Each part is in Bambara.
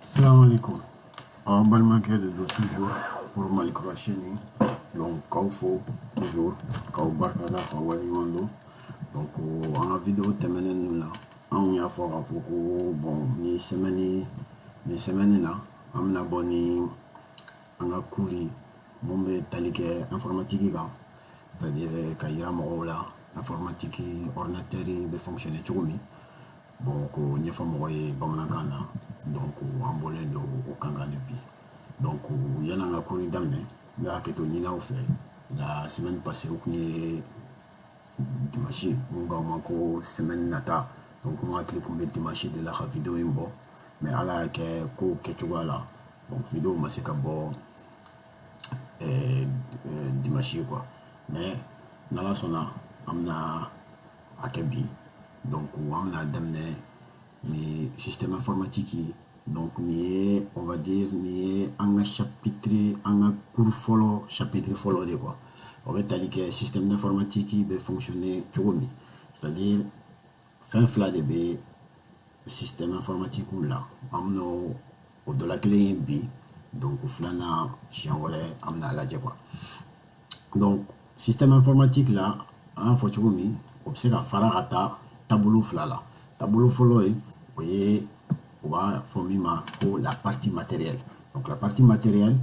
Salaamaaleykum, aw balimakɛ de don toujours pour Malikura chaîne. Donc k'aw fo toujours, k'aw barikada, k'aw waleɲuman dɔn. Donc an ka vidéo tɛmɛnen ninnu na, anw y'a fɔ k'a fɔ ko bon, ni semaine ni semaine na, an bɛna bɔ ni an ka cours ye mun bɛ tali kɛ informatique kan, c'est à dire ka yira mɔgɔw la informatique, ordinateur bɛ fonctionner cogo min. Bon, k'o ɲɛfɔ mɔgɔw ye bamanankan na. Donc an bɔlen don o kan kan de bi. Donc yan'an ka cours daminɛ, n bɛ hakɛto ɲini aw fɛ. La semaine passée, o tun ye dimanche, n k'aw ma ko semaine nata. Donc n hakili tun bɛ dimanche de la ka vidéo in bɔ, mais Ala y'a kɛ kow kɛcogoya la, donc vidéo ma se ka bɔ dimanche quoi. Mais n'Ala sɔnna, an bɛna a kɛ bi. Donc an bɛna daminɛ ni système informatique ye. Donc nin ye, on va dire, nin ye an ka chapitre, an ka cours fɔlɔ, chapitre fɔlɔ de quoi. O bɛ tali kɛ système informatique bɛ fonctionner cogo min, c'est à dire fɛn fila de bɛ système informatique la. An bɛna o dɔ la kelen ye bi, donc filanan, siɲɛ wɛrɛ an bɛna a lajɛ quoi. Donc système informatique la, an y'a fɔ cogo min, o bɛ se ka fara ka taa taabolo fila la. Taabolo fɔlɔ ye, o ye u b'a fɔ min ma ko la partie matérielle. Donc la partie matérielle,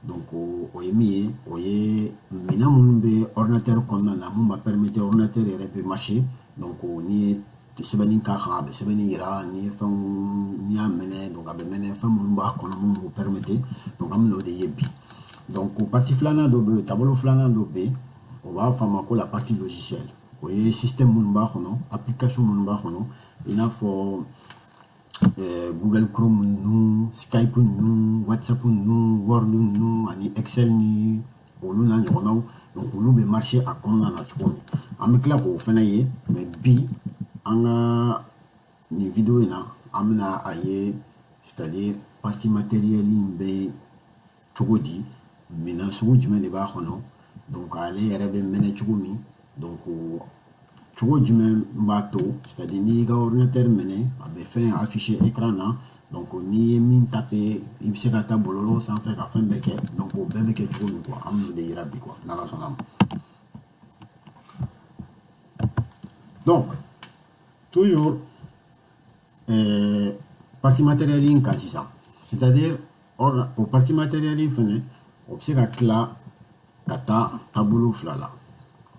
donc o ye min ye, o ye minɛn minnu bɛ ordinateur kɔnɔna na, mun b'a permettre ordinateur yɛrɛ bɛ marcher. Donc n'i ye sɛbɛnni k'a kan, a bɛ sɛbɛnni yira. N'i ye fɛnw, n'i y'a mɛnɛ, donc a bɛ mɛnɛ fɛn minnu b'a kɔnɔ, mun b'o permettre. Donc an bɛna o de ye bi. Donc partie filanan dɔ bɛ yen, taabolo filanan dɔ bɛ yen, o b'a fɔ a ma ko la partie logicielle. O ye système minnu b'a kɔnɔ, application minnu b'a kɔnɔ, i n'a fɔ Google Chrome ninnu, Skype ninnu, WhatsApp ninnu, Word ninnu ani Excel ni olu n'a ɲɔgɔnnaw. Donc olu bɛ marcher a kɔnɔna na cogo min, an bɛ tila k'o fana ye. Mais bi, an ka nin vidéo in na, an bɛna a ye, c'est à dire partie matérielle in bɛ cogo di, minɛn sugu jumɛn de b'a kɔnɔ, donc ale yɛrɛ bɛ mɛnɛ cogo min, donc cogo jumɛn b'a to, c'est à dire n'i y'i ka ordinateur minɛ, a bɛ fɛn afficher écran na. Donc n'i ye min taper, i bɛ se ka taa bɔlɔlɔ sanfɛ ka fɛn bɛɛ kɛ. Donc o bɛɛ bɛ kɛ cogo min quoi, an bɛn'o de yira bi quoi, n'Ala sɔnna ma. Donc toujours partie matérielle in kan sisan, c'est à dire o partie matérielle in fɛnɛ, o bɛ se ka tila ka taa taabolo fila la.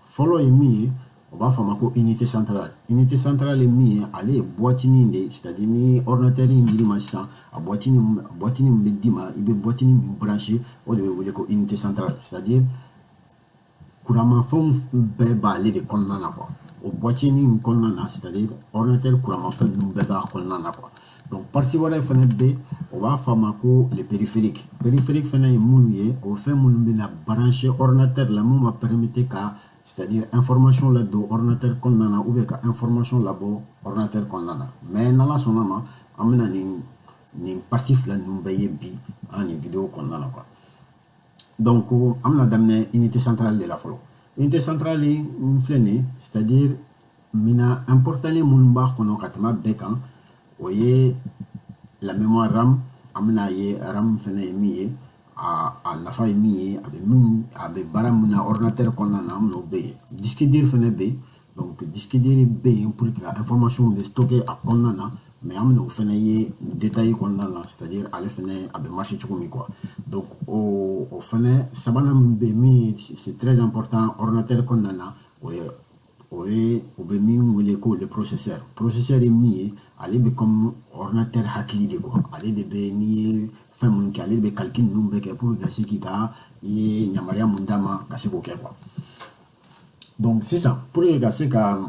Fɔlɔ ye min ye, o b'a fɔ a ma ko unité centrale. Unité centrale ye min ye, ale ye boîte de ye, c'est à dire ni ordinateur in dir'i ma sisan, a boîte min bɛ d'i ma, i bɛ boîte min brancher, o de bɛ wele ko unité centrale. C'est à dire kuranmafɛnw bɛɛ b'ale de kɔnɔna na quoi. O boîte in kɔnɔna na, c'est à dire ordinateur kuranmafɛn ninnu bɛɛ b'a kɔnɔna na quoi. Donc partie wɛrɛ fɛnɛ bɛ, o b'a fɔ a ma ko les périphériques. Périphérique fɛnɛ ye minnu ye, o fɛn minnu bɛna brancher ordinateur la, mun b'a permettre ka, c'est à dire, information ladon ordinateur kɔnɔna na ou bien ka information labɔ ordinateur kɔnɔna na. Mais n'Ala sɔnna ma, an bɛna nin partie fila ninnu bɛɛ ye bi an nin vidéo kɔnɔna na quoi. Donc an bɛna daminɛ unité centrale de la fɔlɔ. Unité centrale in filɛ nin ye, c'est à dire minɛn important minnu b'a kɔnɔ ka tɛmɛ bɛɛ kan, o ye la mémoire RAM. An bɛna ye RAM fɛnɛ ye min ye, a nafa ye min ye, a bɛ min, a bɛ baara min na ordinateur kɔnɔna na, an bɛn'o bɛɛ ye. Disque dur fɛnɛ bɛ yen. Donc disque dur bɛ yen pour que ka information bɛ stocker a kɔnɔna na, mais an bɛn'o fɛnɛ ye détail kɔnɔna na, c'est à dire ale fɛnɛ a bɛ marcher cogo min quoi. Donc o fɛnɛ sabanan min bɛ yen, min c'est très important ordinateur kɔnɔna na, o ye u bɛ min wele ko le processeur. Processeur ye min ye, ale bɛ comme ordinateur hakili de quoi. Ale de bɛ, n'i ye fɛn minnu kɛ, ale de bɛ calcul ninnu bɛɛ kɛ pour que ka se k'i ka, i ye yamaruya mun d'a ma, ka se k'o kɛ quoi. Donc sisan, pour que ka se ka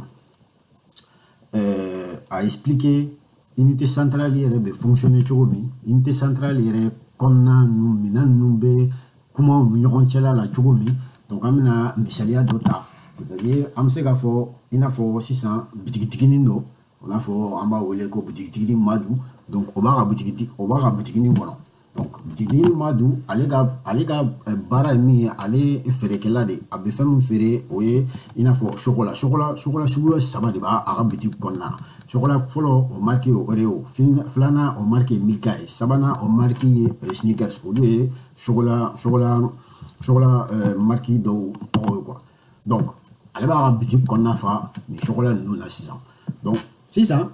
a expliquer unité centrale yɛrɛ bɛ fonctionner cogo min, unité centrale yɛrɛ kɔnɔna ninnu, minɛn ninnu bɛ kumaw ni ɲɔgɔn cɛla la cogo min, donc an bɛna misaliya dɔ ta. C'est à dire an bɛ se k'a fɔ i n'a fɔ sisan butigitiginin dɔ, o n'a fɔ an b'a wele ko butigitiginin Madu. Donc o b'a ka butiginin kɔnɔ. Donc bitigitigi Madu, ale ka baara ye min ye, ale ye feerekɛla de. A bɛ fɛn min feere, o ye i n'a fɔ chocolat. Chocolat suguya saba de b'a a ka bitigi kɔnɔna na. Chocolat fɔlɔ, o marque ye Oreo, filanan, o marque ye Milka ye, sabanan, o marque ye Snickers. Olu ye chocolat marque dɔw tɔgɔ ye quoi. Donc ale b'a ka bitigi kɔnɔna fa nin chocolat ninnu na sisan. Donc sisan,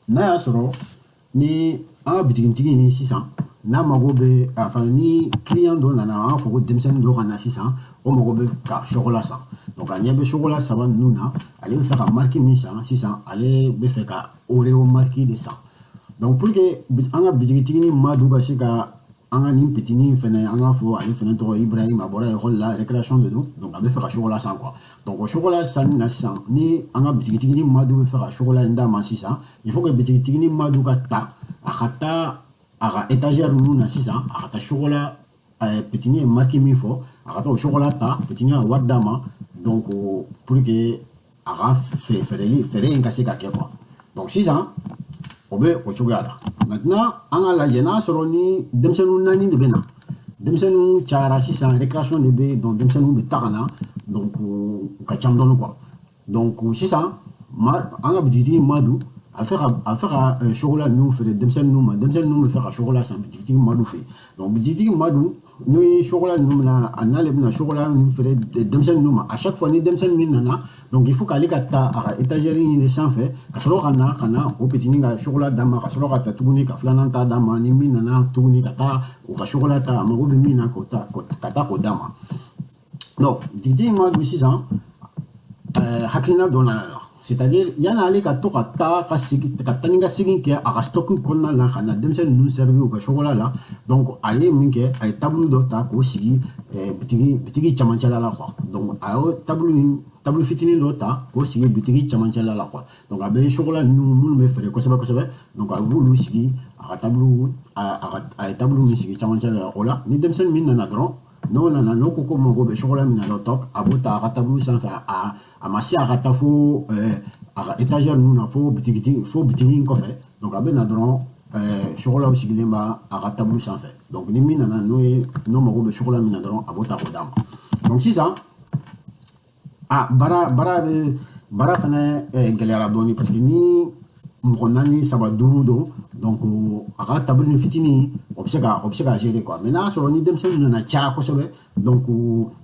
n'a y'a sɔrɔ ni an ka bitigitigi ni sisan n'a mago bɛ, enfin ni client dɔ nana, an b'a fɔ ko denmisɛnnin dɔ ka na sisan, o mago bɛ ka chocolat san. Donc a ɲɛ bɛ chocolat saba ninnu na, ale bɛ fɛ ka marque min san sisan, ale bɛ fɛ ka Oreo marque de san. Donc pour que an ka bitigitigi ni Madu ka se ka an ka nin petitnin fɛnɛ, an k'a fɔ ale fɛnɛ tɔgɔ Ibrahim, a bɔra ekɔli la, récréation de don, donc a bɛ fɛ ka chocolat san quoi. Donc o chocolat sanni na sisan, ni an ka bitigitigi ni Madu bɛ fɛ ka chocolat in d'a ma sisan, il faut que bitigitigi ni Madu ka ta, a ka taa a ka étagère ninnu na sisan, a ka taa chocolat, petitnin ye marque min fɔ, a ka taa o chocolat ta, petitnin ka wari d'a ma. Donc pour que a ka feereli feere in ka se ka kɛ quoi. Donc sisan o bɛ o cogoya la. Maintenant an ka lajɛ n'a sɔrɔ ni denmisɛnnin naani de bɛ na, denmisɛnninw cayara sisan, récréation de bɛ, donc denmisɛnninw bɛ ta ka na, donc u ka ca dɔɔni quoi. Donc sisan an ka bitigitigi Madu, a fɛ ka chocolat ninnu feere denmisɛnnin ma. Denmisɛnnin ninnu bɛ fɛ ka chocolat san bitigitigi Madu fɛ yen. Donc bitigitigi Madu ni chocolat ninnu bɛna, a n'ale bɛna chocolat ninnu feere denmisɛnnin ninnu ma, à chaque fois ni denmisɛnnin min nana, donc il faut k'ale ka taa a ka étagère in de sanfɛ, ka sɔrɔ ka na o petitnin ka chocolat d'a ma, ka sɔrɔ ka taa tuguni ka filanan ta d'a ma, ni min nana tuguni, ka taa o ka chocolat ta, a mago bɛ min na, k'o ta, ka taa k'o d'a ma. Donc bitigitigi Madu sisan, hakilina dɔ nana la, c'est-à-dire yanni ale ka to ka taa ka segin, ka taa ni ka segin kɛ a ka stock kɔnɔna la, ka na denmisɛnnin ninnu servir u ka chocolat la. Donc ale ye min kɛ, a ye table dɔ ta k'o sigi bitigi camancɛla la quoi. Donc a y'o table in, table fitinin dɔ ta k'o sigi bitigi camancɛla la quoi. Donc a bɛ chocolat ninnu minnu bɛ feere kosɛbɛ kosɛbɛ, donc a b'olu sigi a ka table, a ye table min sigi camancɛla la, o la ni denmisɛnnin min nana dɔrɔn, n'o nana, n'o ko ko mago bɛ chocolat min na dɔrɔn, a b'o ta a ka table sanfɛ. A ma se a ka taa fo a ka étagère ninnu na, fo bitigi, fo bitigi in kɔfɛ. Donc a bɛ na dɔrɔn, chocolat sigilen b'a a ka table sanfɛ. Donc ni min nana, n'o ye n'o mago bɛ chocolat min na dɔrɔn, a b'o ta k'o d'a ma. Donc sisan a baara bɛ, baara fɛnɛ gɛlɛyara dɔɔni, parce que ni mɔgɔ naani, saba, duuru don, donc a ka table ni fitinin, o bɛ se ka gérer quoi. Mais n'a sɔrɔ ni denmisɛnnin nana caya kosɛbɛ, donc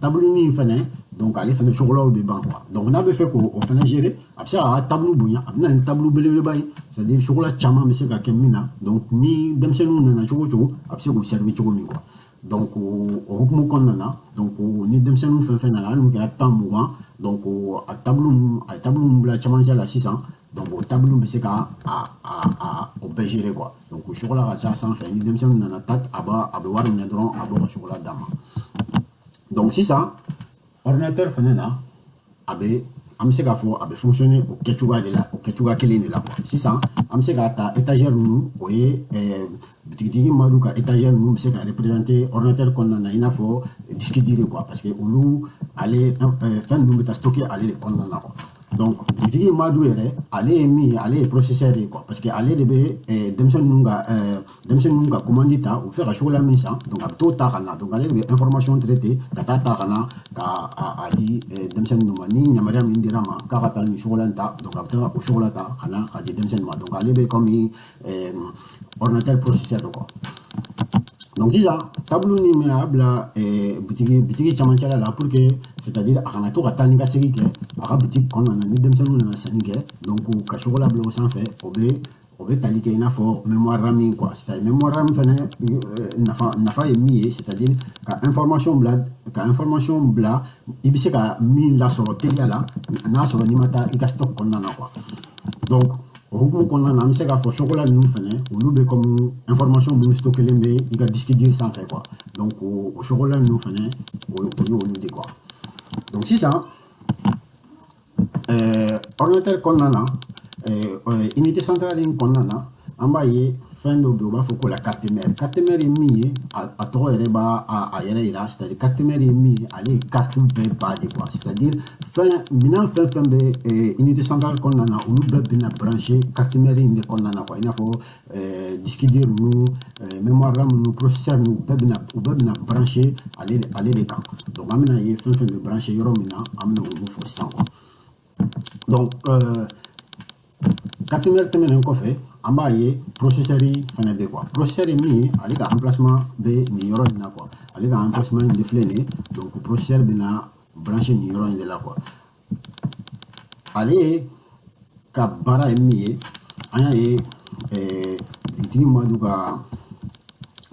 table min fɛnɛ, donc ale fɛnɛ chocolat bɛ ban quoi. Donc n'a bɛ fɛ k'o fɛnɛ gérer, a bɛ se k'a ka table bonya, a bɛ na ni table belebeleba ye, c'est à dire chocolat caman bɛ se ka kɛ min na. Donc ni denmisɛnninw nana cogo o cogo, a bɛ se k'u servir cogo min quoi. Donc o hukumu kɔnɔna na, donc ni denmisɛnninw fɛn fɛn nana, hali n'u kɛra 10, 20, donc a ye table mun bila camancɛ la sisan, donc o table bɛ se ka a o bɛɛ gérer quoi. Donc o chocolat ka ca sanfɛ, ni denmisɛnninw nana, tak, a bɛ wari minɛ dɔrɔn, a b'o ka chocolat d'a ma. Donc sisan ordinateur fɛnɛ na, a bɛ, an bɛ se k'a fɔ a bɛ fonctionner o kɛcogoya de la, o kɛcogoya kelen de la quoi. Sisan an bɛ se k'a ta étagère ninnu, o ye bitigitigi Madu ka étagère ninnu bɛ se ka représenter ordinateur kɔnɔna na i n'a fɔ disque dur quoi, parce que olu ale fɛn ninnu bɛ taa stocker ale de kɔnɔna na quoi. Donc bitigi Madu yɛrɛ, ale ye min ye, ale ye processeur ye quoi, parce que ale de bɛ denmisɛnnin ninnu ka commande ta, u bɛ fɛ ka chocolat min san, donc a bɛ t'o ta ka na. Donc ale de bɛ information traiter, ka taa ta ka na ka a di denmisɛnnin ninnu ma. Ni yamaruya min dira ma k'a ka taa nin chocolat in ta, donc a bɛ taa o chocolat ta ka na ka di denmisɛnnin ma. Donc ale bɛ comme ordinateur processeur de quoi. Donc sisan table ni min a bila bitigi camancɛla la, pour que, c'est à dire a kana to ka taa ni ka segin kɛ a ka bitigi kɔnɔna na, ni denmisɛnninw nana sanni kɛ, donc ka chocolat bila o sanfɛ, o bɛ tali kɛ i n'a fɔ mémoire RAM quoi. C'est à dire mémoire RAM fɛnɛ nafa ye min ye, c'est à dire ka information bila, i bɛ se ka min lasɔrɔ teliya la, n'a sɔrɔ n'i ma taa i ka stock kɔnɔna na quoi. Donc o hukumu kɔnɔna na, an bɛ se k'a fɔ chocolat ninnu fɛnɛ, olu bɛ comme information minnu stockelen bɛ i ka disque dur sanfɛ quoi. Donc o chocolat ninnu fɛnɛ, o ye olu de quoi. Donc sisan ordinateur kɔnɔna na, unité centrale in kɔnɔna na, an b'a ye Fɛn dɔ bɛ yen, u b'a fɔ ko la carte mère. Carte mère ye min ye, a tɔgɔ yɛrɛ b'a a yɛrɛ yira, c'est à dire carte mère ye min ye, ale ye carte bɛɛ ba de quoi. C'est à dire fɛn minɛn fɛn fɛn bɛ unité centrale kɔnɔna na, olu bɛɛ bɛna brancher carte mère in de kɔnɔna na quoi. I n'a fɔ disque dur ninnu, mémoire RAM ninnu, processeur ninnu, u bɛɛ bɛna brancher ale de kan. Donc an bɛna ye fɛn fɛn bɛ brancher yɔrɔ min na, an bɛna olu fɔ sisan quoi. Donc carte mère tɛmɛnen kɔfɛ, an b'a ye processeur fana bɛ quoi. Processeur ye min ye, ale ka emplacement bɛ nin yɔrɔ in na quoi. Ale ka emplacement in de filɛ nin ye. Donc processeur bɛna brancher nin yɔrɔ in de la quoi. Ale ka baara ye min ye, an y'a ye dugutigi Madu ka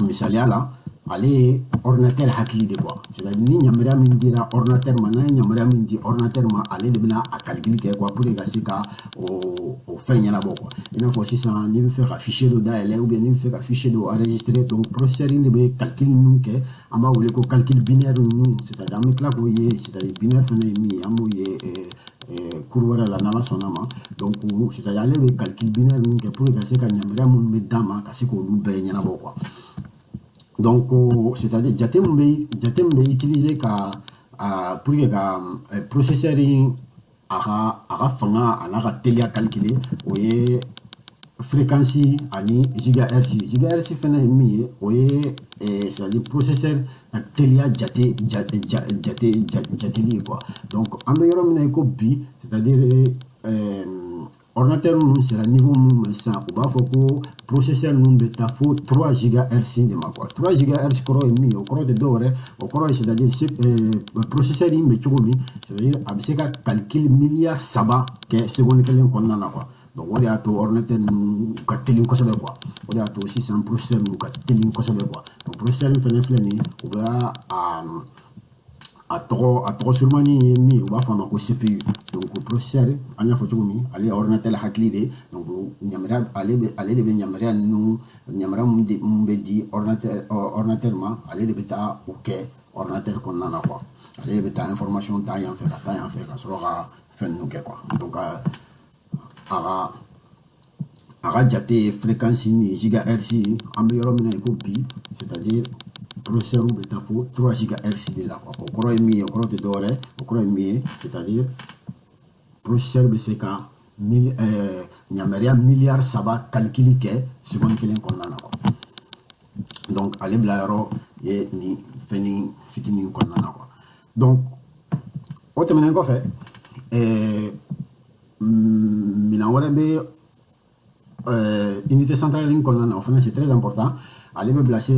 misaliya la, ale ye ordinateur hakili de quoi. C'est à dire ni yamaruya min dira ordinateur ma, n'a ye yamaruya min di ordinateur ma, ale de bɛna a calcul kɛ quoi, pour que ka se ka o fɛn ɲɛnabɔ quoi. I n'a fɔ sisan, n'i bɛ fɛ ka fichier dɔ dayɛlɛ ou bien n'i bɛ fɛ ka fichier dɔ enregistrer, donc processeur de bɛ calcul ninnu kɛ. An b'a wele ko calcul binaire ninnu, c'est à dire an bɛ tila k'o ye, c'est à dire binaire fana ye min ye, an b'o ye cours wɛrɛ la, n'Ala sɔnna ma. Donc c'est à dire ale bɛ calcul binaire ninnu kɛ pour que ka se ka yamaruya minnu bɛ d'a ma, ka se k'olu bɛɛ ɲɛnabɔ quoi. Donc c'est à dire jate min bɛ utiliser ka pour que ka processeur in a ka fanga a n'a ka teliya calculer, o ye fréquence ani gigahertz. Gigahertz fɛnɛ ye min ye, o ye c'est à dire processeur ka teliya jateli ye quoi. Donc an bɛ yɔrɔ min na i ko bi, c'est à dire ordinateur ninnu sera niveau mun ma sisan, u b'a fɔ ko processeur ninnu bɛ taa fo 3 gigahertz de ma quoi. 3 gigahertz kɔrɔ ye min ye, o kɔrɔ tɛ dɔwɛrɛ, o kɔrɔ ye, c'est à dire processeur in bɛ cogo min, c'est à dire a bɛ se ka calcul miliyari 3 kɛ seconde kelen kɔnɔna na quoi. Donc o de y'a to ordinateur ninnu ka teli kosɛbɛ quoi. O de y'a to sisan processeur ninnu ka teli kosɛbɛ quoi. Donc processeur in fɛnɛ filɛ nin ye, u bɛ a tɔgɔ surumani ye min ye, u b'a fɔ a ma ko CPU. Donc processeur, an y'a fɔ cogo min, ale ye ordinateur hakili de. Donc yamaruya, ale de bɛ yamaruya ninnu, yamaruya mun bɛ di ordinateur ma, ale de bɛ taa o kɛ ordinateur kɔnɔna na quoi. Ale de bɛ taa information ta yan fɛ ka taa yan fɛ, ka sɔrɔ ka fɛn ninnu kɛ quoi. Donc a ka jate ye fréquence ni gigahertz. An bɛ yɔrɔ min na i ko bi, c'est à dire processeur bɛ taa fo 3 gigahertz de la quoi. O kɔrɔ ye min ye, o kɔrɔ tɛ dɔwɛrɛ, o kɔrɔ ye min ye, c'est à dire processeur bɛ se ka yamaruya miliyari 3 calcul kɛ seconde kelen kɔnɔna na quoi. Donc ale bila yɔrɔ ye nin fɛn fitinin kɔnɔna na quoi. Donc o tɛmɛnen kɔfɛ, minɛn wɛrɛ bɛ unité centrale in kɔnɔna na, o fana c'est très important. Ale bɛ bila se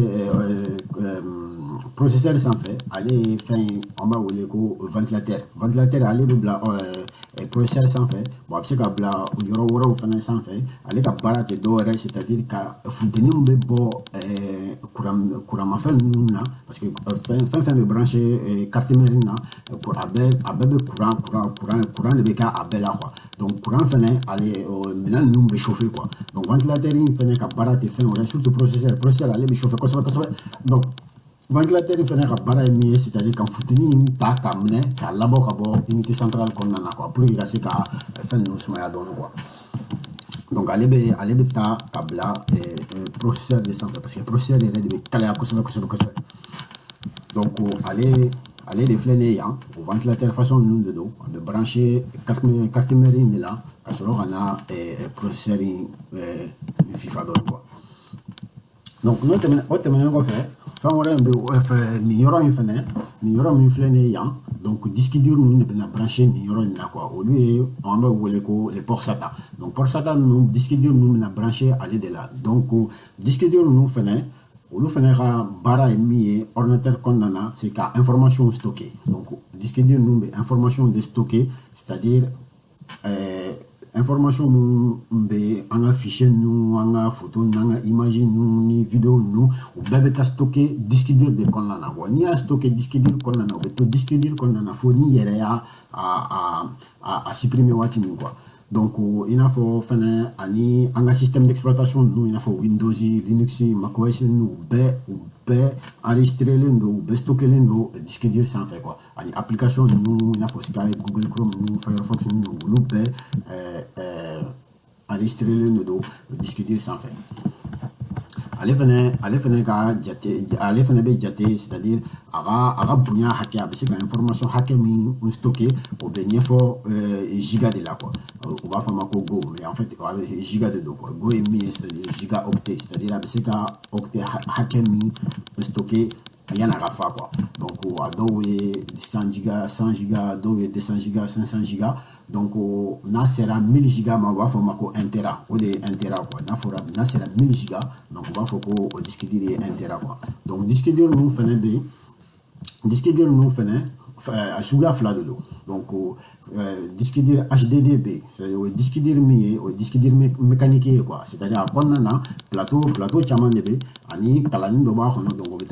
processeur sanfɛ. Ale ye fɛn ye, an b'a wele ko ventilateur. Ventilateur, ale bɛ bila processeur sanfɛ. Bon, a bɛ se ka bila yɔrɔ wɛrɛw fana sanfɛ. Ale ka baara tɛ dɔwɛrɛ, c'est à dire ka funteni min bɛ bɔ kuranmafɛn ninnu na, parce que fɛn fɛn bɛ branché carte mère na, a bɛɛ bɛ courant de bɛ kɛ a bɛɛ la quoi. Donc courant fɛnɛ, ale minɛn ninnu bɛ chauffer quoi. Donc ventilateur in fɛnɛ ka baara tɛ fɛn wɛrɛ, surtout processeur, ale bɛ chauffer kosɛbɛ kosɛbɛ. Donc ventilateur fɛnɛ ka baara ye min ye, c'est à dire ka funteni in ta k'a minɛ k'a labɔ ka bɔ unité centrale kɔnɔna na quoi, pour que ka se ka fɛn ninnu sumaya dɔɔni quoi. Donc ale bɛ taa ka bila processeur de sanfɛ, parce que processeur yɛrɛ de bɛ kalaya kosɛbɛ kosɛbɛ kosɛbɛ. Donc ale de filɛ nin ye yan, o ventilateur façon ninnu de don. A bɛ branché carte mère in de la, ka sɔrɔ ka na processeur in fifa dɔɔni quoi. Donc n'o tɛmɛnen, o tɛmɛnen kɔfɛ, fɛn wɛrɛ in bɛ fɛ nin yɔrɔ in fɛnɛ, nin yɔrɔ min filɛ nin ye yan. Donc disque dur ninnu de bɛna branché nin yɔrɔ in na quoi. Olu ye, an bɛ wele ko les ports SATA. Donc port SATA ninnu, disque dur ninnu bɛna branché ale de la. Donc disque dur ninnu fɛnɛ, olu fɛnɛ ka baara ye min ye ordinateur kɔnɔna na, c'est ka information stocker. Donc disque dur ninnu bɛ information de stocker, c'est à dire information minnu bɛ an ka fichier ninnu, an ka photo ninnu, an ka image ninnu ni vidéo ninnu, u bɛɛ bɛ taa stocker disque dur de kɔnɔna na. Bon, n'i y'a stocker disque dur kɔnɔna na, u bɛ to disque dur kɔnɔna na fo n'i yɛrɛ y'a a supprimer waati min quoi. Donc i n'a fɔ fɛnɛ, ani an ka système d'exploitation ninnu, i n'a fɔ Windows, Linux, macOS ninnu, u bɛɛ enregistrelen don, u bɛɛ stockelen don disque dur sanfɛ quoi. Ani application ninnu, i n'a fɔ Skype, Google Chrome ninnu, Firefox ninnu, olu bɛɛ enregistrelen de don disque dur sanfɛ. Ale fɛnɛ ka jate, ale fɛnɛ bɛ jate, c'est à dire a ka bonya hakɛ, a bɛ se ka information hakɛ min stocker, o bɛ ɲɛfɔ giga de la quoi. U b'a fɔ a ma ko go, mais en fait a bɛ giga de don quoi. Go ye min ye, c'est à dire giga octet, c'est à dire a bɛ se ka octet hakɛ min stocker yan'a ka fa quoi. Donc a dɔw ye 100 giga, 100 giga, dɔw ye 200 giga, 500 giga. Donc n'a sera 1000 giga ma, u b'a fɔ o ma ko 1 tera. O de ye 1 tera quoi. N'a fɔra n'a sera 1000 giga, donc u b'a fɔ ko o disque dur ye 1 tera quoi. Donc disque dur ninnu fɛnɛ bɛ yen. Disque dur ninnu fɛnɛ, a suguya fila de don. Donc disque dur HDD bɛ yen, c'est à dire o ye disque dur min ye, o ye disque dur mécanique ye quoi. C'est à dire a kɔnɔna na, plateau caman de bɛ ani kalanin dɔ b'a kɔnɔ. Donc o bɛ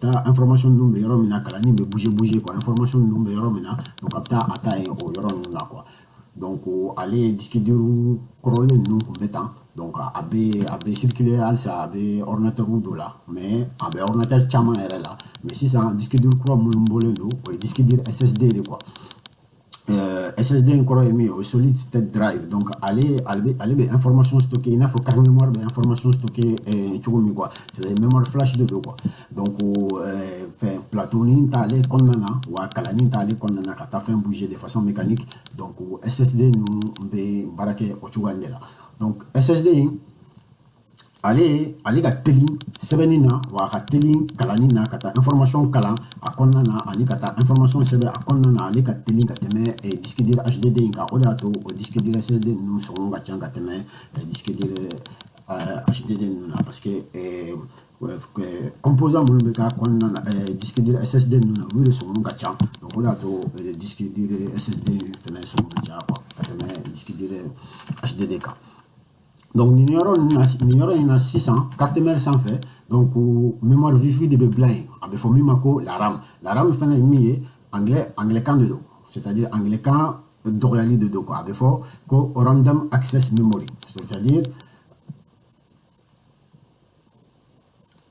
taa information ninnu bɛ yɔrɔ min na, kalanin bɛ bouger bouger quoi. Information ninnu bɛ yɔrɔ min na, donc a bɛ taa a ta yen o yɔrɔ ninnu na quoi. Donc ale ye disque dur kɔrɔlen ninnu tun bɛ tan. Donc a bɛ circuler halisa, a bɛ ordinateur dɔ la, mais a bɛ ordinateur caman yɛrɛ la. Mais sisan, disque dur kura minnu bɔlen don, o ye disque dur SSD de quoi. SSD in kɔrɔ ye min ye, o ye solid state drive. Donc ale bɛ information stocker i n'a fɔ carte mémoire bɛ information stocker cogo min quoi. C'est à dire mémoire flash de don quoi. Donc fɛn plateau nin t'ale kɔnɔna na, wa kalanin t'ale kɔnɔna na ka taa fɛn bouger de façon mécanique. Donc SSD ninnu bɛ baara kɛ o cogoya in de la. Donc SSD in, ale ka teli sɛbɛnni na, wa a ka teli kalanni na, ka taa information kalan a kɔnɔna na ani ka taa information sɛbɛn a kɔnɔna na. Ale ka teli ka tɛmɛ disque dur HDD in kan. O de y'a to o disque dur SSD ninnu sɔngɔ ka ca ka tɛmɛ disque dur HDD ninnu na, parce que composant minnu bɛ k'a kɔnɔna na, disque dur SSD ninnu na, olu de sɔngɔ ka ca. Donc o de y'a to disque dur SSD fɛnɛ sɔngɔ ka ca quoi, ka tɛmɛ disque dur HDD kan. Donc nin yɔrɔ ninnu na, nin yɔrɔ in na sisan, carte mère sanfɛ, donc mémoire vive de bɛ bila yen. A bɛ fɔ min ma ko la RAM. La RAM fɛnɛ ye min ye, anglais kan de don, c'est à dire anglais kan dɔgɔyali de don quoi. A bɛ fɔ ko random access memory, c'est à dire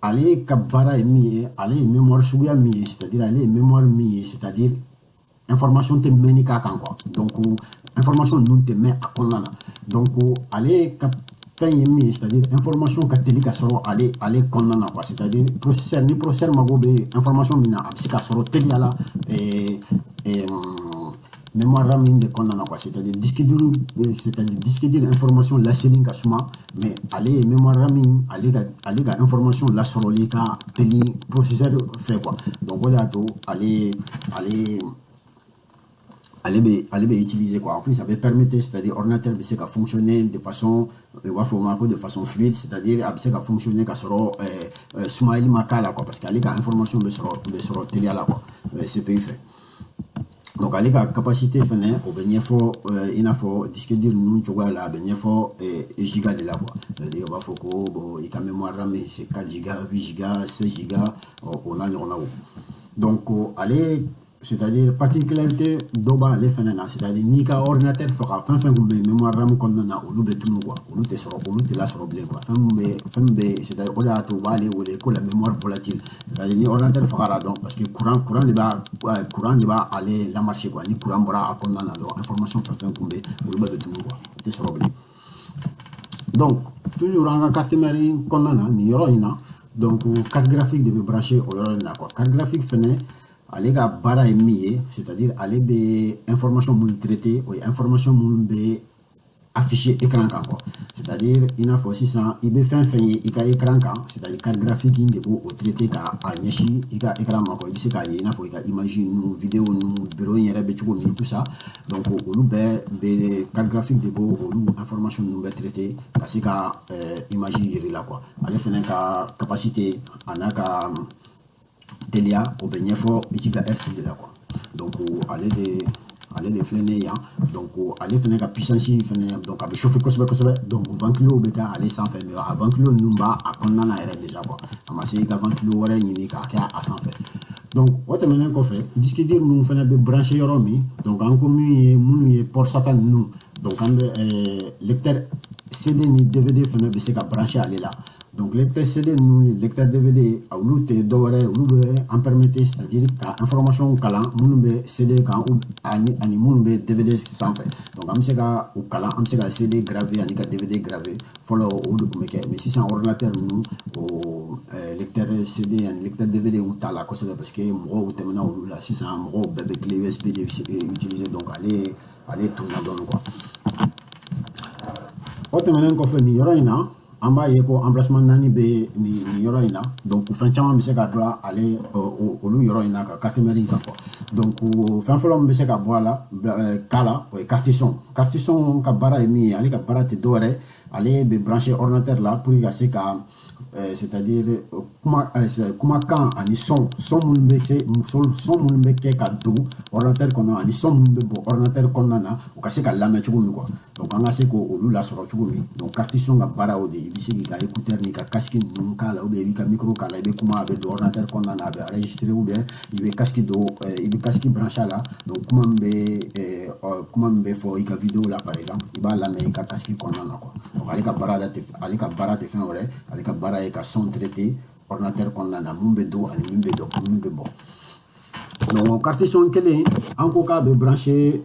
ale ka baara ye min ye, ale ye mémoire suguya min ye, c'est à dire ale ye mémoire min ye, c'est à dire information tɛ mɛnni k'a kan quoi. Donc information ninnu tɛ mɛn a kɔnɔna na. Donc ale ka fɛn ye min ye, c'est à dire information ka teli ka sɔrɔ ale kɔnɔna na quoi. C'est à dire processeur, ni processeur mago bɛ information min na, a bɛ se ka sɔrɔ teliya la mémoire RAM de kɔnɔna na quoi. C'est à dire disque dur, c'est à dire disque dur information laseli ka suma, mais ale ye mémoire RAM, ale ka information lasɔrɔli ka teli processeur fɛ quoi. Donc o de y'a to ale bɛ utiliser quoi. En plus, ça bɛ permettre, c'est-à-dire ordinateur bɛ se ka fonctionner de façon, u b'a fɔ o ma ko de façon fluide, c'est-à-dire a bɛ se ka fonctionner ka sɔrɔ sumayali ma k'a la quoi, parce que ale ka information bɛ sɔrɔ teliya la quoi, CPU fɛ. Donc ale ka capacité fɛnɛ, o bɛ ɲɛfɔ i n'a fɔ disque dur ninnu cogoya la, a bɛ ɲɛfɔ giga de la quoi. C'est-à-dire u b'a fɔ ko bon, i ka mémoire RAM, c'est 4 giga, 8 giga, 16 giga, o n'a ɲɔgɔnnaw. Donc ale, c'est-à-dire particularité dɔ b'ale fɛnɛ na, c'est-à-dire n'i ka ordinateur faga, fɛn fɛn kun bɛ mémoire RAM kɔnɔna na, olu bɛ tunu quoi. Olu tɛ sɔrɔ, olu tɛ lasɔrɔ bilen quoi. Fɛn min bɛ, c'est-à-dire o de y'a to u b'ale wele ko la mémoire volatile. C'est-à-dire ni ordinateur fagara, donc parce que courant de b'a ale lamarcher quoi. Ni courant bɔra a kɔnɔna na dɔrɔn, information fɛn fɛn kun bɛ, olu bɛɛ bɛ tunu quoi, o tɛ sɔrɔ bilen. Donc toujours an ka carte mère kɔnɔna na, nin yɔrɔ in na, donc carte graphique de bɛ brancher o yɔrɔ in na quoi. Carte graphique fɛnɛ, ale ka baara ye min ye, c'est-à-dire ale bɛ information minnu traiter, o ye information minnu bɛ afficher écran kan quoi. C'est-à-dire i n'a fɔ sisan i bɛ fɛn fɛn ye i ka écran kan, c'est-à-dire carte graphique in de b'o o traiter ka a ɲɛsin i ka écran ma quoi. I bɛ se k'a ye i n'a fɔ i ka image ninnu, vidéo ninnu, bureau in yɛrɛ bɛ cogo min, tout ça. Donc olu bɛɛ bɛ, carte graphique de b'o olu information ninnu bɛɛ traiter ka se ka image yir'i la quoi. Ale fɛnɛ ka capacité a n'a ka teliya, o bɛ ɲɛfɔ gigahertz de la quoi. Donc ale de filɛ nin ye yan. Donc ale fɛnɛ ka puissance fɛnɛ, donc a bɛ chauffer kosɛbɛ kosɛbɛ. Donc ventilo bɛ kɛ ale sanfɛ, mais a ventilo ninnu b'a a kɔnɔna na yɛrɛ déjà quoi. A ma se i ka ventilo wɛrɛ ɲini k'a kɛ a sanfɛ. Donc o tɛmɛnen kɔfɛ, disque dur ninnu fɛnɛ bɛ brancher yɔrɔ min, donc an ko min ye minnu ye port SATA ninnu, donc an bɛ lecteur CD ni DVD fɛnɛ bɛ se ka brancher ale la. Donc lecteur CD ninnu, lecteur DVD, olu tɛ dɔwɛrɛ ye, olu bɛ an permettre, c'est-à-dire ka information kalan minnu bɛ CD kan ani minnu bɛ DVD sanfɛ. Donc an bɛ se ka u kalan, an bɛ se ka CD graver ani ka DVD graver. Fɔlɔ, o de tun bɛ kɛ, mais sisan ordinateur ninnu, o lecteur CD ani lecteur DVD u t'a la kosɛbɛ, parce que mɔgɔw tɛmɛna olu la. Sisan mɔgɔw bɛɛ bɛ clé USB de utiliser, donc ale tununa dɔɔnin quoi. O tɛmɛnen kɔfɛ, nin yɔrɔ in na, an b'a ye ko emplacement naani bɛ nin yɔrɔ in na. Donc fɛn caman bɛ se ka don ale olu yɔrɔ in na ka carte mère in kan quoi. Donc fɛn fɔlɔ min bɛ se ka bɔ a la k'a la, o ye carte son. Carte son ka baara ye min ye, ale ka baara tɛ dɔwɛrɛ, ale bɛ brancher ordinateur la pour que ka se ka, c'est-à-dire kuma, kumakan ani son minnu bɛ se, son minnu bɛ kɛ ka don ordinateur kɔnɔ ani son minnu bɛ bɔ ordinateur kɔnɔna na, u ka se ka lamɛn cogo min quoi. Donc an ka se k'olu lasɔrɔ cogo min. Donc carte son ka baara o de ye. I bɛ se k'i ka écouteur n'i ka casque ninnu k'a la, ou bien i b'i ka micro k'a la, i bɛ kuma, a bɛ don ordinateur kɔnɔna na, a bɛ enregistrer, ou bien i bɛ casque don, i bɛ casque brancher a la. Donc kuma min bɛ fɔ i ka vidéo la par exemple, i b'a lamɛn i ka casque kɔnɔna na quoi. Donc ale ka baara tɛ fɛn wɛrɛ, ale ka baara ye ka son traiter ordinateur kɔnɔna na, mun bɛ don ani mun bɛ bɔ. Donc carte son kelen, an ko k'a bɛ brancher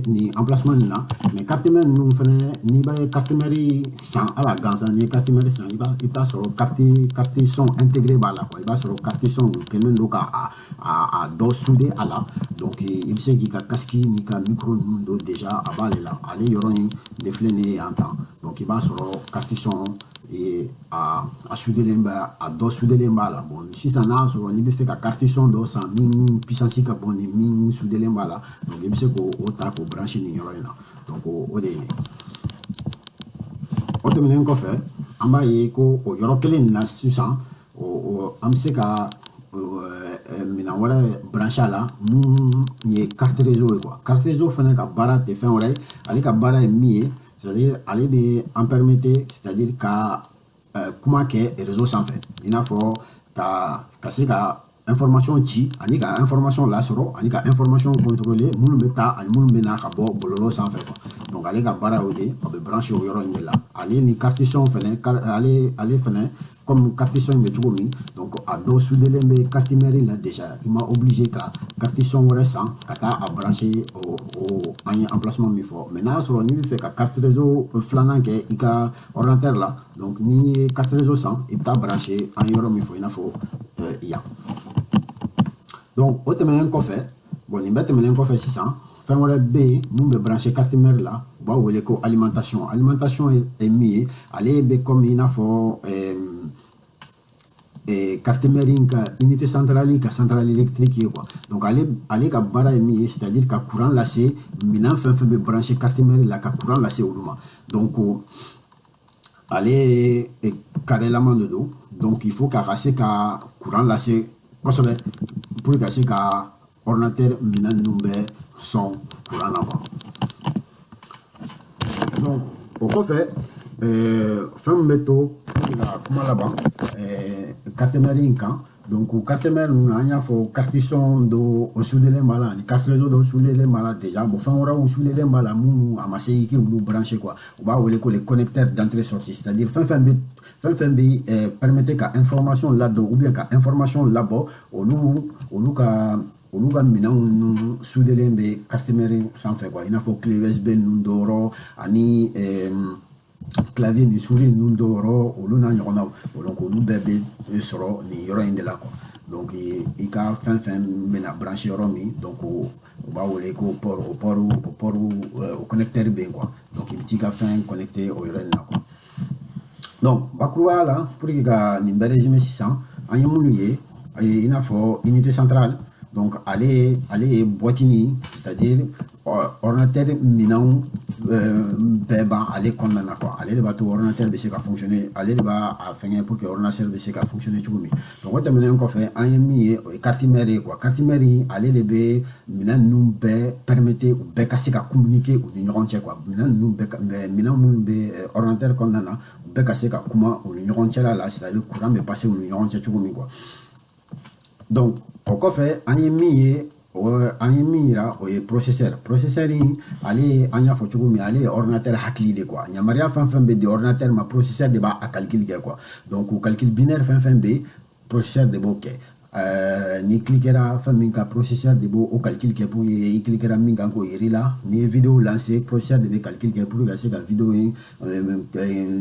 nin emplacement nin na, mais carte mère ninnu fɛnɛ, n'i bɛ carte mère san ala gansan, n'i ye carte mère san, i bɛ taa sɔrɔ carte son intégré b'a la quoi. I b'a sɔrɔ carte son kɛlen don ka a dɔ souder a la. Donc i bɛ se k'i ka casque n'i ka micro ninnu don déjà, a b'ale la. Ale yɔrɔ in de filɛ nin ye yan tan. Donc i b'a sɔrɔ carte son a sudelen bɛ, a dɔ sudelen b'a la. Bon, sisan n'a sɔrɔ n'i bɛ fɛ ka carte son dɔ san min puissance ka bon ni min sudelen b'a la, donc i bɛ se k'o ta k'o brancher nin yɔrɔ in na. Donc o de ye nin ye. O tɛmɛnen kɔfɛ, an b'a ye ko o yɔrɔ kelen in na sisan, o an bɛ se ka minɛn wɛrɛ brancher a la mun ye carte réseau ye quoi. Carte réseau fana ka baara tɛ fɛn wɛrɛ ye, ale ka baara ye min ye, c'est-à-dire ale bɛ an permettre, c'est-à-dire ka kuma kɛ réseau sanfɛ, i n'a fɔ ka se ka information ci ani ka information lasɔrɔ ani ka information contrôler, minnu bɛ taa ani minnu bɛ na ka bɔ bɔlɔlɔ sanfɛ quoi. Donc ale ka baara y'o de ye, a bɛ brancher o yɔrɔ in de la. Ale ni carte son fɛnɛ, ale fɛnɛ comme carte son bɛ cogo min, donc a dɔw sudelen bɛ carte mère la déjà, i ma obligé ka carte son wɛrɛ san ka taa a brancher o an ye emplacement min fɔ. Mais n'a y'a sɔrɔ n'i bɛ fɛ ka carte réseau filanan kɛ i ka ordinateur la, donc n'i ye carte réseau san, i bɛ taa brancher an ye yɔrɔ min fɔ, i n'a fɔ yan. Donc o tɛmɛnen kɔfɛ, bon, nin bɛɛ tɛmɛnen kɔfɛ, sisan fɛn wɛrɛ bɛ yen mun bɛ brancher carte mère la, u b'a wele ko alimentation. Alimentation ye min ye, ale bɛ comme i n'a fɔ carte mère in ka unité centrale, ka centrale électrique ye quoi. Donc ale ka baara ye min ye, c'est à dire ka courant lase minɛn fɛn fɛn bɛ brancher carte mère la, ka courant lase olu ma. Donc ale ye carré-lama de don, donc il faut k'a ka se ka courant lase kosɛbɛ pour ka se ka ordinateur minɛn ninnu bɛɛ sɔn courant na quoi. Donc o kɔfɛ, fɛn min bɛ to pour ka kuma laban carte mère in kan, donc carte mère ninnu, an y'a fɔ carte son dɔ o sudelen b'a la ani carte réseau dɔ sudelen b'a la déjà. Bon, fɛn wɛrɛw sudelen b'a la minnu a ma se i k'olu brancher quoi. U b'a wele ko les connecteurs d'entrée sortie, c'est à dire fɛn fɛn bɛ permettre ka information ladon ou bien ka information labɔ, olu ka minɛnw ninnu sudelen bɛ carte mère sanfɛ quoi, i n'a fɔ clé USB ninnu dɔw ani clavier ni souris ninnu dɔw yɔrɔ, olu n'a ɲɔgɔnnaw. Donc olu bɛɛ bɛ sɔrɔ nin yɔrɔ in de la quoi. Donc i ka fɛn fɛn bɛna brancher yɔrɔ min, donc u b'a wele ko port, o port, o connecteur bɛ yen quoi. Donc i bɛ t'i ka fɛn connecter o yɔrɔ in na quoi. Donc bakurubaya la, pour que ka nin bɛɛ résumer, sisan an ye minnu ye, i n'a fɔ unité centrale, donc ale ye boîte ni, c'est à dire ordinateur minɛnw bɛɛ ban ale kɔnɔna na quoi. Ale de b'a to ordinateur bɛ se ka fonctionner, ale de b'a a fɛngɛ pour que ordinateur bɛ se ka fonctionner cogo min. Donc o tɛmɛnen kɔfɛ, an ye min ye, o ye carte mère ye quoi. Carte mère, ale de bɛ minɛn ninnu bɛɛ permettre u bɛɛ ka se ka communiquer u ni ɲɔgɔn cɛ quoi. Minɛn ninnu bɛɛ, minɛn minnu bɛ ordinateur kɔnɔna na, u bɛɛ ka se ka kuma u ni ɲɔgɔn cɛla la, c'est à dire courant bɛ passer u ni ɲɔgɔn cɛ cogo min quoi. Donc o kɔfɛ, an ye min ye An ye min yira, o ye processeur. Processeur in, ale, an y'a fɔ cogo min, ale ye ordinateur hakili de quoi. Yamaruya fɛn fɛn bɛ di ordinateur ma, processeur de b'a calcul kɛ quoi. Donc calcul binaire fɛn fɛn bɛ, processeur de b'o kɛ. Ni cliquera fɛn min kan, processeur de b'o o calcul kɛ pour i cliquera min kan k'o yir'i la. N'i ye vidéo lancer, processeur de bɛ calcul kɛ pour ka se ka vidéo in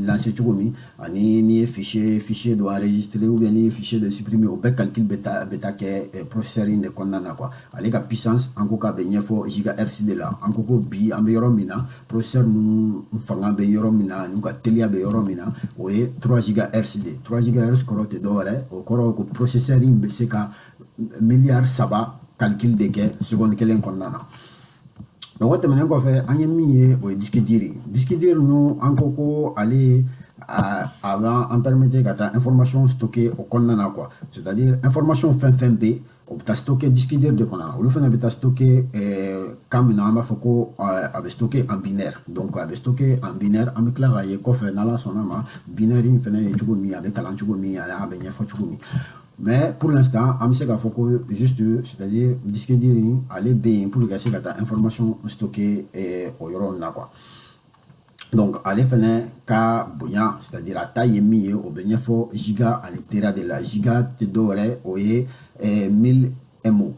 lancer cogo min. Ani n'i ye fichier dɔ enregistrer ou bien n'i ye fichier dɔ supprimer, o bɛɛ calcul bɛ taa kɛ processeur in de kɔnɔna na quoi. Ale ka puissance, an ko k'a bɛ ɲɛfɔ gigahertz de la. An ko ko bi an bɛ yɔrɔ min na, processeur ninnu fanga bɛ yɔrɔ min na, n'u ka teliya bɛ yɔrɔ min na, o ye 3 gigahertz de. 3 gigahertz kɔrɔ tɛ dɔwɛrɛ, o kɔrɔ ko processeur in bɛ se ka miliyari 3 calcul de kɛ seconde kelen kɔnɔna na. Donc o tɛmɛnen kɔfɛ, an ye min ye, o ye disque dur. Disque dur ninnu, an ko ko ale a b'an permettre ka taa information stocker o kɔnɔna na quoi. C'est à dire information fɛn fɛn bɛ, o bɛ taa stocker disque dur de kɔnɔ. Olu fana bɛ taa stocker kan min na, an b'a fɔ ko a bɛ stocker en binaire. Donc a bɛ stocker en binaire. An bɛ tila k'a ye kɔfɛ, n'Ala sɔnna ma, binaire in fana ye cogo min, a bɛ kalan cogo min, a bɛ ɲɛfɔ cogo min. Mais pour l'instant, an bɛ se k'a fɔ ko juste, c'est à dire disque dur in, ale bɛ yen pour que ka se ka taa information stocker o yɔrɔ in na quoi. Donc ale fɛnɛ ka bonya, c'est à dire a ta ye min ye, o bɛ ɲɛfɔ giga ani tera de la. Giga tɛ dɔwɛrɛ, o ye 1000 mo,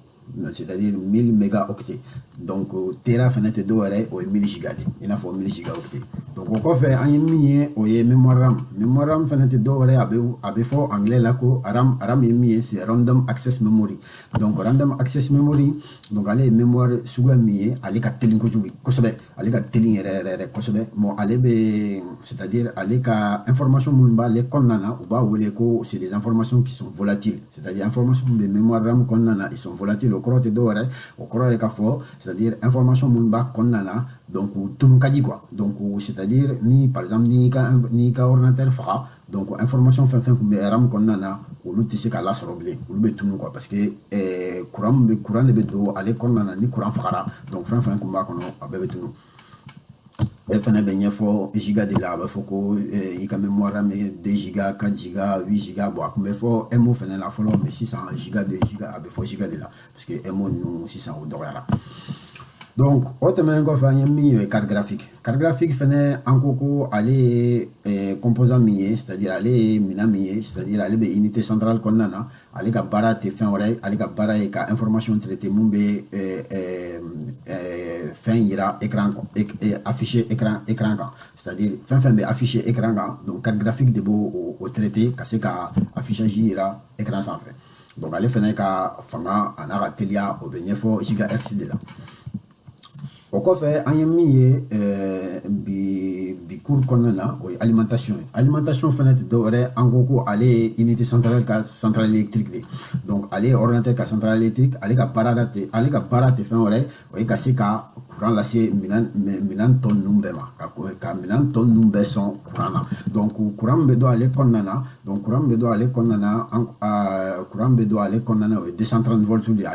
c'est à dire 1000 mégaoctets. Donc tera fɛnɛ tɛ dɔwɛrɛ, o ye 1000 giga de, i n'a fɔ 1000 gigaoctets. Donc o kɔfɛ, an ye min ye, o ye mémoire RAM. Mémoire RAM fɛnɛ tɛ dɔwɛrɛ, a bɛ fɔ anglais la ko RAM. RAM ye min ye, c'est random access memory. Donc random access memory, donc ale ye mémoire suguya min ye, ale ka teli kojugu kosɛbɛ, ale ka teli yɛrɛ yɛrɛ yɛrɛ kosɛbɛ. Bon, ale bɛ, c'est à dire ale ka information minnu b'ale kɔnɔna na, u b'a wele ko c'est des informations qui sont volatiles, c'est à dire information min bɛ mémoire RAM kɔnɔna na, ils sont volatiles. O kɔrɔ tɛ dɔwɛrɛ, o kɔrɔ ye k'a fɔ, c'est à dire information minnu b'a kɔnɔna na, donc tunu ka di quoi. Donc c'est à dire ni par exemple n'i ka ordinateur faga, donc information fɛn fɛn tun bɛ RAM kɔnɔna na, olu tɛ se k'a lasɔrɔ bilen, olu bɛ tunu quoi, parce que courant bɛ, courant de bɛ don ale kɔnɔna na. Ni courant fagara, donc fɛn fɛn tun b'a kɔnɔ, a bɛɛ bɛ tunu. E fɛnɛ bɛ ɲɛfɔ giga de la. A bɛ fɔ ko i ka mémoire RAM ye 2 giga, 4 giga, 8 giga. Bon, a tun bɛ fɔ MO fɛnɛ la fɔlɔ, mais sisan giga de, giga, a bɛ fɔ giga de la, parce que MO ninnu sisan, o dɔgɔyara. Donc o tɛmɛnen kɔfɛ, an ye min ye, carte graphique. Carte graphique fɛnɛ, an ko ko ale ye composant min ye, c'est à dire ale ye minɛn min ye, c'est à dire ale bɛ unité centrale kɔnɔna na. Ale ka baara tɛ fɛn wɛrɛ ye, ale ka baara ye ka information traiter mun bɛ fɛn yira écran, afficher écran kan, c'est à dire fɛn fɛn bɛ afficher écran kan. Donc carte graphique de b'o o traiter ka se ka affichage yira écran sanfɛ. Donc ale fɛnɛ ka fanga a n'a ka teliya, o bɛ ɲɛfɔ gigahertz de la. O kɔfɛ, an ye min ye bi cours kɔnɔna na, o ye alimentation ye. Alimentation fɛnɛ tɛ dɔwɛrɛ, an ko ko ale ye unité centrale ka centrale électrique de. Donc ale ye ordinateur ka centrale électrique. Ale ka baara tɛ fɛn wɛrɛ, o ye ka se ka courant lase minɛn tɔ ninnu bɛɛ ma, ka minɛn tɔ ninnu bɛɛ sɔn courant na. Donc courant min bɛ don ale kɔnɔna na, donc courant min bɛ don ale kɔnɔna na, courant bɛ don ale kɔnɔna na, o ye 230 volts de ye.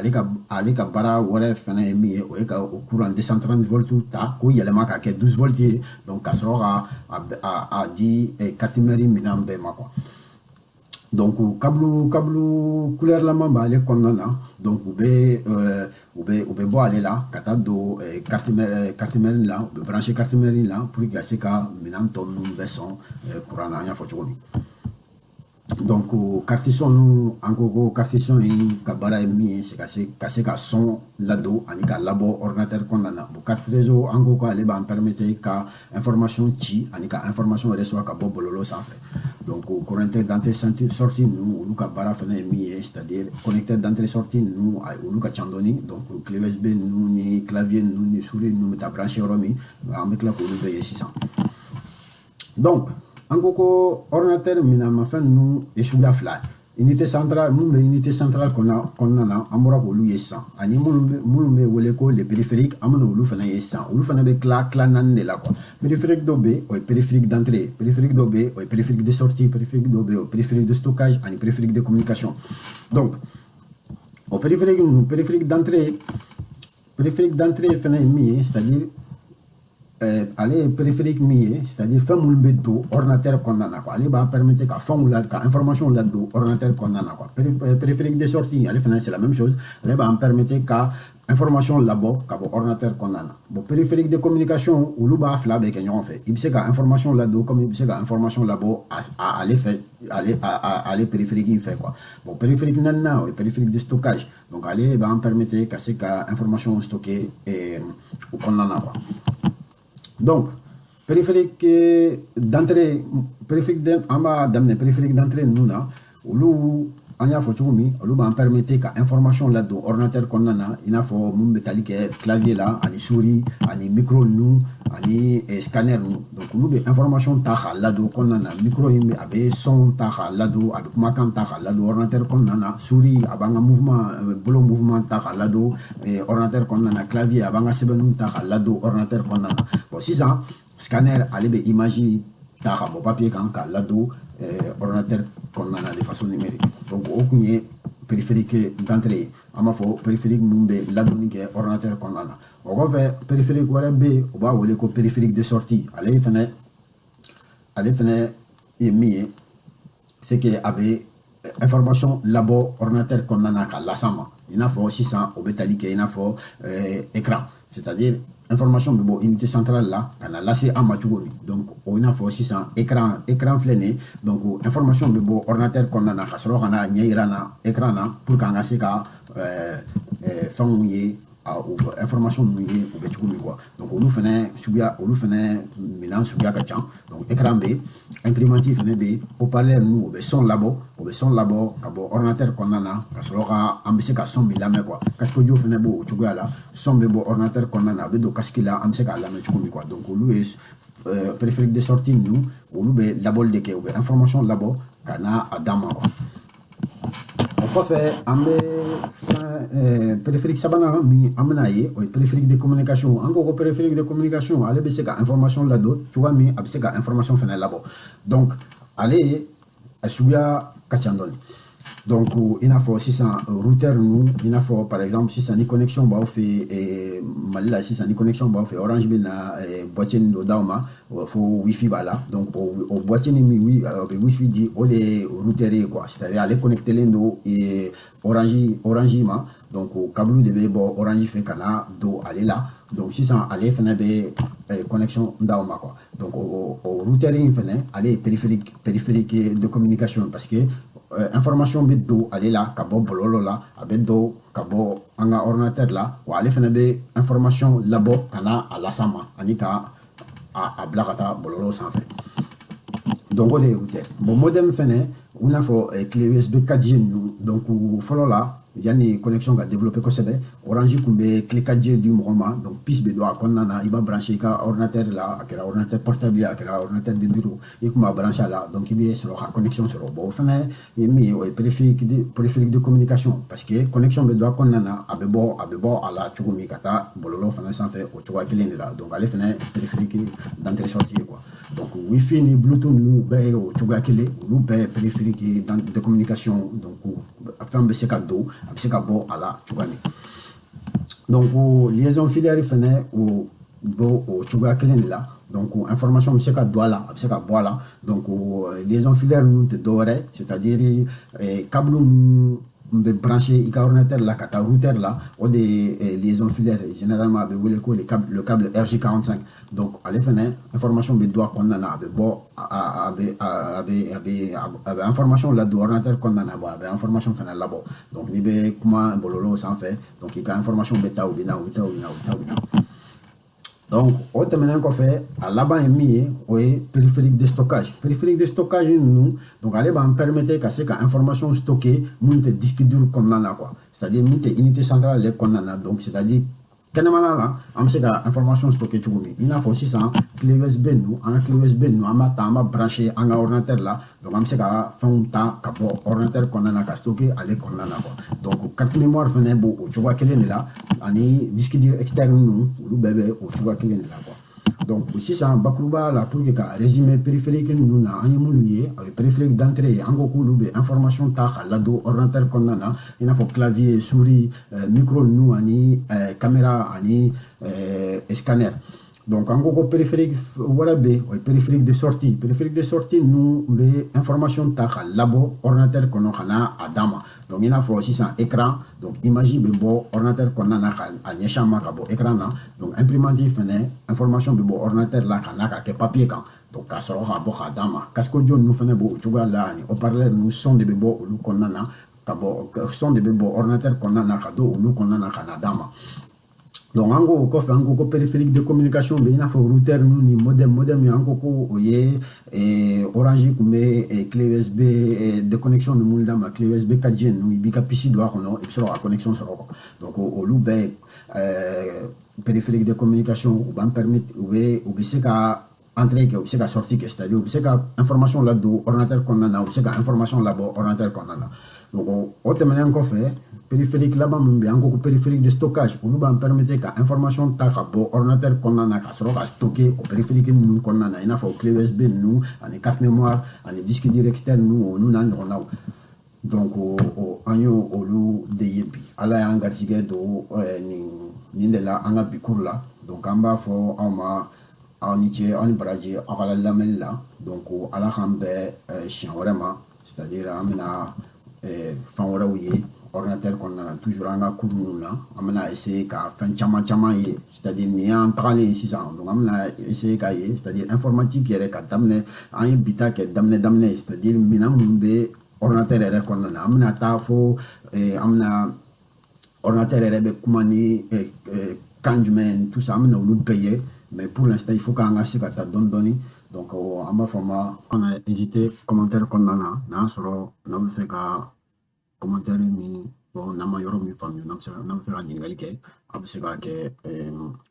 Ale ka baara wɛrɛ fɛnɛ ye min ye, o ye ka o courant 230 volts ta k'o yɛlɛma ka kɛ 12 volts ye, donc ka sɔrɔ ka a di carte mère minɛn bɛɛ ma quoi. Donc câble couleur lama b'ale kɔnɔna na. Donc u bɛ bɔ ale la ka taa don carte mère la, u bɛ brancher carte mère la pour que ka se ka minɛn tɔ ninnu bɛɛ sɔn courant na, an y'a fɔ cogo min. Donc carte son ninnu, an ko ko carte son in ka baara ye min ye, c'est ka se ka son ladon ani ka labɔ ordinateur kɔnɔna na. Bon, carte réseau, an ko ko ale b'an permettre ka information ci ani ka information recevoir ka bɔ bɔlɔlɔ sanfɛ. Donc connecteur d'entrée sortie ninnu, olu ka baara fana ye min ye, c'est à dire connecteur d'entrée sortie ninnu, olu ka ca dɔɔni. Donc clé USB ninnu ni clavier ninnu ni souris ninnu bɛ taa brancher yɔrɔ min, an bɛ tila k'olu bɛɛ ye sisan. Donc an ko ko ordinateur minɛnmafɛn ninnu ye suguya fila ye. Unité centrale, mun bɛ unité centrale kɔnɔna na, an bɔra k'olu ye sisan, ani minnu bɛ wele ko les périphériques, an bɛna olu fana ye sisan. Olu fana bɛ tila tila naani de la quoi. Périphérique dɔ bɛ yen, o ye périphérique d'entrée ye. Périphérique dɔ bɛ yen, o ye périphérique de sortie. Périphérique dɔ bɛ yen, o ye périphérique de stockage ani périphérique de communication. Donc o périphérique ninnu, périphérique d'entrée fana ye min ye, c'est à dire Ale ye périphérique min ye, c'est-à-dire fɛn minnu bɛ don ordinateur kɔnɔna na quoi. Ale b'a permettre ka fɛnw la, ka information ladon ordinateur kɔnɔna na quoi. Périphérique de sortie, ale fana, c'est la même chose, ale b'an permettre ka information labɔ ka bɔ ordinateur kɔnɔna na. Bon, périphérique de communication, olu b'a fila bɛɛ kɛ ɲɔgɔn fɛ. I bɛ se ka information ladon comme i bɛ se ka information labɔ ale fɛ, ale périphérique in fɛ quoi. Bon, périphérique naaninan, o ye périphérique de stockage. Donc ale b'an permettre ka se ka information stocker o kɔnɔna na quoi. Donc périphérique d'entrée, périphérique, an b'a daminɛ périphérique d'entrée ninnu na. Olu, an y'a fɔ cogo min, olu b'an permettre ka information ladon ordinateur kɔnɔna na, i n'a fɔ mun bɛ tali kɛ clavier la, ani souris, ani micro ninnu, ani scanner ninnu. Donc olu bɛ information ta k'a ladon kɔnɔna na. Micro in, a bɛ son ta k'a ladon, a bɛ kumakan ta k'a ladon ordinateur kɔnɔna na. Souris, a b'an ka mouvement, bolo mouvement ta k'a ladon ordinateur kɔnɔna na. Clavier, a b'an ka sɛbɛnniw ta k'a ladon ordinateur kɔnɔna na. Bon, sisan scanner, ale bɛ image ta ka bɔ papier kan k'a ladon ordinateur kɔnɔna na de façon numérique. Donc o kun ye périphérique d'entrée ye, an b'a fɔ périphérique minnu bɛ ladonni kɛ ordinateur kɔnɔna na. O kɔfɛ, périphérique wɛrɛ bɛ yen, u b'a wele ko périphérique de sortie. Ale fɛnɛ ye min ye, c'est que a bɛ information labɔ ordinateur kɔnɔna na ka las'an ma. I n'a fɔ sisan, o bɛ tali kɛ i n'a fɔ écran, c'est-à-dire information bɛ bɔ unité centrale la ka na lase an ma cogo min. Donc o i n'a fɔ sisan écran, écran filɛ nin ye. Donc information bɛ bɔ ordinateur kɔnɔna na ka sɔrɔ ka na ɲɛ yira na écran na pour que an ka se ka fɛnw ye, o information ninnu ye u bɛ cogo min quoi. Donc olu fɛnɛ suguya, olu fɛnɛ minɛn suguya ka ca. Donc écran bɛ yen, imprimante fɛnɛ bɛ yen, haut-parleur ninnu, o bɛ son labɔ, o bɛ son labɔ ka bɔ ordinateur kɔnɔna na ka sɔrɔ ka an bɛ se ka son min lamɛn quoi. Casque audio fɛnɛ b'o cogoya la, son bɛ bɔ ordinateur kɔnɔna na, a bɛ don casque la, an bɛ se k'a lamɛn cogo min quoi. Donc olu ye périphérique de sortie ninnu, olu bɛ labɔli de kɛ, u bɛ information labɔ ka na a d'an ma quoi. O kɔfɛ, an bɛ fɛn périphérique sabanan min an bɛna ye, o ye périphérique de communication. An ko ko périphérique de communication, ale bɛ se ka information ladon cogoya min, a bɛ se ka information fɛnɛ labɔ. Donc ale a suguya ka ca dɔɔni. Donc i n'a fɔ sisan routeur ninnu, i n'a fɔ par exemple sisan ni connexion b'aw fɛ Mali la, sisan ni connexion b'aw fɛ, Orange bɛ na boîtier nin dɔ d'aw ma fo wifi b'a la. Donc o boîtier nin min o bɛ wifi di, o de ye routeur ye quoi. C'est à dire ale connectélen don Orange ma. Donc o câble de bɛ bɔ Orange fɛ ka na don ale la. Donc sisan ale fɛnɛ bɛ connexion d'aw ma quoi. Donc o routeur in fɛnɛ, ale ye périphérique de communication parce que information bɛ don ale la ka bɔ bɔlɔlɔ la, a bɛ don ka bɔ an ka ordinateur la, wa ale fɛnɛ bɛ information labɔ ka na a las'an ma ani ka a bila ka taa bɔlɔlɔ sanfɛ. Donc o de ye routeur. Bon, modem fɛnɛ, i n'a fɔ clé USB 4G ninnu. Donc fɔlɔ la, yanni connexion ka développer kosɛbɛ, Orange tun bɛ clé 4G di mɔgɔ ma. Donc puce bɛ don a kɔnɔna na, i b'a brancher i ka ordinateur la, a kɛra ordinateur portable ye, a kɛra ordinateur de bureau, i tun b'a brancher a la. Donc i bɛ sɔrɔ ka connexion sɔrɔ. Bon, o fɛnɛ ye min ye, o ye périphérique de communication parce que connexion bɛ don a kɔnɔna na, a bɛ bɔ a la cogo min ka taa bɔlɔlɔ fana sanfɛ, o cogoya kelen de la. Donc ale fɛnɛ périphérique d'entrée sortie ye quoi. Donc wifi ni Bluetooth ninnu bɛɛ ye o cogoya kelen, olu bɛɛ ye périphérique de communication. Donc fɛn bɛ se ka don, a bɛ se ka bɔ a la cogoya min. Donc liaison filaire fɛnɛ, o b'o o cogoya kelen de la. Donc information bɛ se ka don a la, a bɛ se ka bɔ a la. Donc liaison filaire ninnu tɛ dɔwɛrɛ, c'est à dire câble minnu bɛ branché i ka ordinateur la ka taa routeur la, o de ye liaison filaire. Généralement a bɛ wele ko le câble RJ45. Donc ale fɛnɛ, information bɛ don a kɔnɔna na, a bɛ bɔ, a bɛ information ladon ordinateur kɔnɔna na, bon, a bɛ information fɛnɛ labɔ. Donc n'i bɛ kuma bɔlɔlɔw sanfɛ, donc i ka information bɛ taa, u bɛ na, u bɛ taa, u bɛ na, u bɛ taa, u bɛ na. Donc o tɛmɛnen kɔfɛ, a laban ye min ye, o ye périphérique de stockage. Périphérique de stockage ninnu, donc ale b'an permettre ka se ka information stocker mun tɛ disque dur kɔnɔna na quoi, c'est à dire min tɛ unité centrale yɛrɛ kɔnɔna na. Donc c'est à dire kɛnɛmana la, an bɛ se ka information stocker cogo min, i n'a fɔ sisan clé USB ninnu, an ka clé USB ninnu, an b'a ta, an b'a brancher an ka ordinateur la. Donc an bɛ se ka fɛnw ta ka bɔ ordinateur kɔnɔna na ka stocker ale kɔnɔna na quoi. Donc carte mémoire fɛnɛ b'o o cogoya kelen de la, ani disque dur externe ninnu, olu bɛɛ bɛ o cogoya kelen de la quoi. Donc sisan, bakuruba la, pour que ka résumer périphérique ninnu na, an ye minnu ye, o ye périphérique d'entrée ye. An ko k'olu bɛ information ta ka ladon ordinateur kɔnɔna na, i n'a fɔ clavier, souris, micro ninnu, ani caméra, ani scanner. Donc an ko ko périphérique wɛrɛ bɛ yen, o ye périphérique de sortie. Périphérique de sortie ninnu bɛ information ta ka labɔ ordinateur kɔnɔ ka na a d'a ma. Donc i n'a fɔ sisan écran, donc image bɛ bɔ ordinateur kɔnɔna na ka a ɲɛsin a ma ka bɔ écran na. Donc imprimante fɛnɛ, information bɛ bɔ ordinateur la ka na ka kɛ papier kan, donc ka sɔrɔ ka bɔ k'a d'a ma. Casque audio ninnu fɛnɛ b'o cogoya la, ani haut-parleur ninnu, son de bɛ bɔ olu kɔnɔna na ka bɔ, son de bɛ bɔ ordinateur kɔnɔna na ka don olu kɔnɔna na ka na d'a ma. Donc an ko o kɔfɛ, an ko ko périphérique de communication bɛ, i n'a fɔ routeur ninnu ni modem. Modem, an ko ko o ye Orange tun bɛ clé USB de connexion ninnu d'a ma, clé USB 4G ninnu, i b'i ka puce don a kɔnɔ, i bɛ sɔrɔ ka connexion sɔrɔ quoi. Donc olu bɛɛ périphérique de communication, u b'an permettre, u bɛ se ka entrée kɛ, u bɛ se ka sortie kɛ, c'est à dire u bɛ se ka information ladon ordinateur kɔnɔna na, u bɛ se ka information labɔ ordinateur kɔnɔna na. Donc o tɛmɛnen kɔfɛ, périphérique laban min bɛ yen, an ko ko périphérique de stockage, olu b'an permettre ka information ta ka bɔ ordinateur kɔnɔna na ka sɔrɔ ka stocker o périphérique ninnu kɔnɔna na, i n'a fɔ clé USB ninnu ani carte mémoire ani disque dur externe ninnu, olu n'a ɲɔgɔnnaw. Donc o an y'o olu de ye bi. Ala y'an garijɛgɛ don nin de la an ka bi cours la. Donc an b'a fɔ aw ma aw ni ce, aw ni baraji aw ka lamɛnni la. Donc Ala k'an bɛn siɲɛ wɛrɛ ma, c'est à dire an bɛna fɛn wɛrɛw ye ordinateur kɔnɔna na. Toujours an ka cours ninnu na, an bɛna essayer ka fɛn caman caman ye, c'est à dire nin y'an tagalen ye sisan. Donc an bɛna essayer ka ye, c'est à dire informatique yɛrɛ ka daminɛ, an ye bi ta kɛ daminɛ daminɛ ye, c'est à dire minɛn minnu bɛ ordinateur yɛrɛ kɔnɔna na. An bɛna taa fo an bɛna ordinateur yɛrɛ bɛ kuma ni kan jumɛn, tout ça, an bɛna olu bɛɛ ye. Mais pour l'instant, il faut k'an ka se ka taa dɔɔni dɔɔni. Donc an b'a fɔ ma kana hésiter commentaire kɔnɔna na, n'a y'a sɔrɔ n'aw bɛ fɛ ka commentaire min fɔ, n'an ma yɔrɔ min faamuya, n'aw bɛ se n'aw bɛ fɛ ka ɲininkali kɛ, a bɛ se k'a kɛ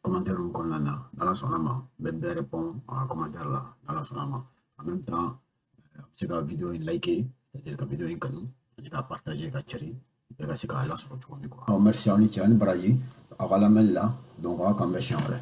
commentaire ninnu kɔnɔna na. N'Ala sɔnna ma, n bɛ bɛɛ répond a ka commentaire la, n'Ala sɔnna ma. En même temps, a bɛ se ka vidéo in liker, c'est-à-dire ka vidéo in kanu ani ka partager ka cari, bɛɛ ka se k'a lasɔrɔ cogo min quoi. Merci, aw ni ce, aw ni baraji aw ka lamɛnni la. Donc aw k'an bɛn siɲɛ wɛrɛ.